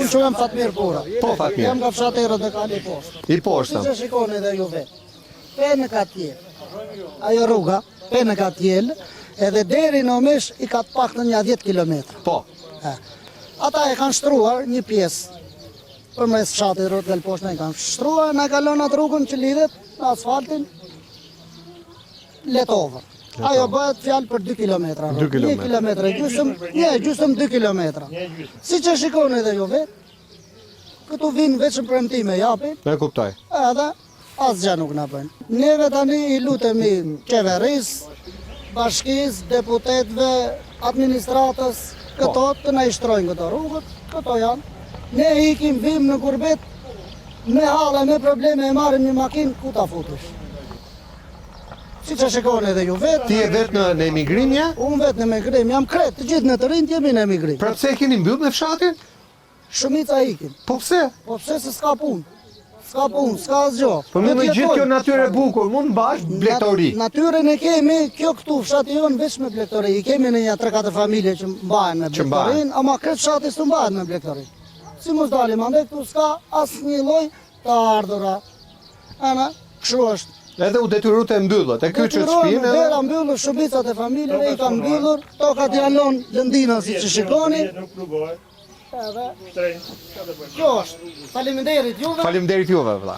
Unë quhem Fatmir Pura. Po, Fatmir. Jam nga fshati Rodokali i Poshtëm. I poshtëm. Siç e shikoni edhe ju vetë. Pe në Katjel. Ajo rruga, pe në Katjel, edhe deri në Omesh i ka të paktën nja 10 kilometra. Po. E. Ata e kanë shtruar një pjesë përmes fshatit Rodokal Poshtëm e kanë shtruar, na kalon atë rrugën që lidhet me asfaltin Letovë. Ajo bëhet fjalë për 2 kilometra. 2 kilometra. 1 kilometër e gjysëm, një e gjysëm 2 kilometra. Siç e shikoni edhe ju vetë, këtu vinë veçëm premtime japin, E kuptoj. edhe asgjë nuk na bëjnë. Neve tani i lutemi qeverisë, bashkisë, deputetëve, administratës, këto të na i shtrojnë këto rrugët, këto janë. Ne ikim, vim në gurbet, me halle, me probleme e marrim një makinë, ku ta futesh? Siç e shikoni edhe ju vetë. Ti je vetë në në emigrim je? Unë vetë në emigrim, jam krejt, të gjithë ne të rinjtë jemi në emigrim. Pra pse e keni mbyll me fshatin? Shumica ikin. Po pse? Po pse se s'ka punë? S'ka punë, s'ka asgjë. Po Do më të gjithë kjo jetojmë. natyrë e bukur, mund mbash blegtori. Natyrën e kemi, kjo këtu fshati jonë veç me blegtori. I kemi në një 3-4 familje që mbahen me Që mbahen. blegtorinë, ama krejt fshati s'u mbahet me blegtorinë. Si mos dalim andej këtu s'ka asnjë lloj të ardhura. Ana, kështu është. Edhe u detyruat e mbyllët, e kyçët Detyrohen, shtëpinë edhe Dera mbyllur, shumicat e familjeve i kanë mbyllur, tokat janë lënë lëndina siç e shikoni. Nuk plugohet, Edhe shtrenjtë, çka të bëjmë? kjo është. Faleminderit juve. Faleminderit juve vëlla.